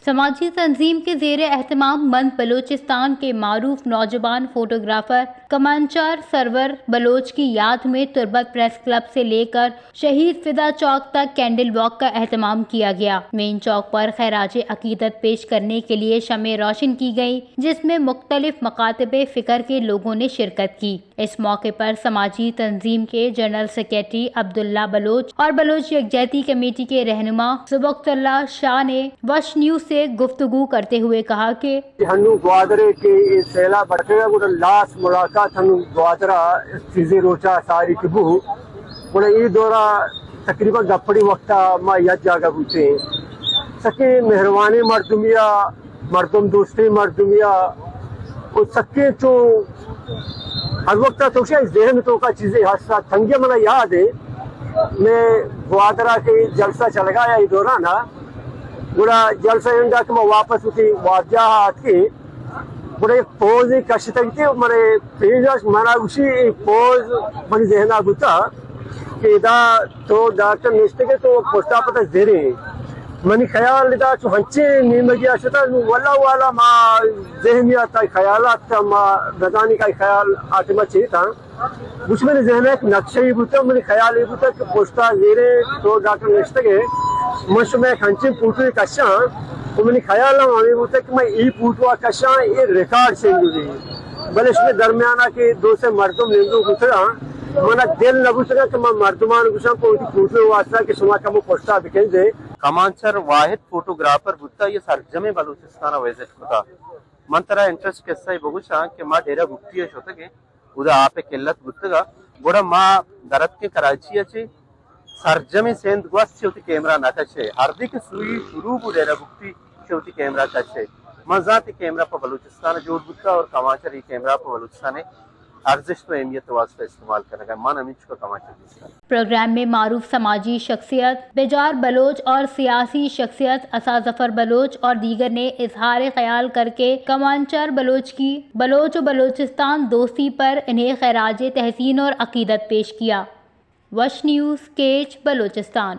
سماجی تنظیم کے زیر اہتمام مند بلوچستان کے معروف نوجوان فوٹوگرافر کمانچار سرور بلوچ کی یاد میں تربت پریس کلب سے لے کر شہید فدا چوک تک کینڈل واک کا اہتمام کیا گیا۔ مین چوک پر خراج عقیدت پیش کرنے کے لیے شمع روشن کی گئی، جس میں مختلف مکاتب فکر کے لوگوں نے شرکت کی۔ اس موقع پر سماجی تنظیم کے جنرل سیکرٹری عبداللہ بلوچ اور بلوچ یکجہتی کمیٹی کے رہنما سبقت اللہ شاہ نے وش نیوز سے گفتگو کرتے ہوئے کہا کہ ہنو گوادر ء کہ اے سیلاب اتکگ ء گڑا لاس ملاقات ہنو گوادر ء چیزے روچ ء ساری کہ بو، گڑا اے دور ء تقریباً گپڑی وقت ء ما یک جاگہ بوتیں۔ سکیں مہروانیں مردمی ء، مردم دوستیں مردمی ء، و سکیں چو ہر وقت ء تو کہ ذہن تو کا چیزے ہستا تنگی منا یاد ہے۔ میں گوادر ء کہ جلسہ چلگا یا اے دوران ء، گڑا جلسہ اینڈ ء کہ ما واپس وتی وارجاہ ء آتکیں، گڑا یک پوزے کشتگ تے، منے پیش داشت، منا گوشی، اے پوز منی ذہن ء بوتا کہ ادا تو ڈاکٹر نشتگ ئے، تو پشتا پتا زریں۔ منی خیال ادا چو ہنچیں نیمگی ء شتا، نوں واللہ والا ما ذہنیات ء خیالات ء ما نزانی کا خیال آتما چیتاں۔ گوش منی ذہن ء یک نقشہ ای بوتگ، منی خیال ای بوتگ کہ پشتا زیریں تو ڈاکٹر نشتگ ئے، من شما یک ہنچیں پوٹوے کشاں، و منی خیال ہم ہمے بوتگ کہ من ای پوٹو ء کشاں، اے ریکارڈ سنگوی۔ بلے شمے درمیان ء کہ دو سے مردم نندوک بوتگاں، من ء دل نہ بوتگاں کہ من مردمان گوشاں کہ وتی پوٹو ء واسطہ کہ شما کمو پشتا بکنزے۔ کمانچر واحد فوٹوگرافر بوتا، یہ سرجمیں بلوچستان ء وزٹ کتا۔ من ترا انٹرسٹ قصہ ء بگوشاں کہ ما ڈیرہ بگٹی ء شتگیں۔ اودا آپ ء قلت بوتگ ء گڑا ما درتکیں کراچی ء چہ سرجمیں سندھ گوست چہ وتی کیمرہ نہ کشے۔ ہردی کہ سوئی شروع بو ڈیرہ بگٹی چہ وتی کیمرہ کشے۔ من زانت اے کیمرہ پہ بلوچستان ء جوڑ بوتگ اور کمانچر اے کیمرہ پہ بلوچستان ء ارزشت و اہمیت ء واسطہ استعمال کنگ ء۔ من ہمینچک ء کمانچر دیستگ۔ پروگرام میں معروف سماجی شخصیت بجار بلوچ اور سیاسی شخصیت عصا ظفر بلوچ اور دیگر نے اظہار خیال کر کے کمانچر بلوچ کی، بلوچ و بلوچستان دوستی پر انہیں خراج تحسین اور عقیدت پیش کیا۔ وش نیوز، کیچ، بلوچستان۔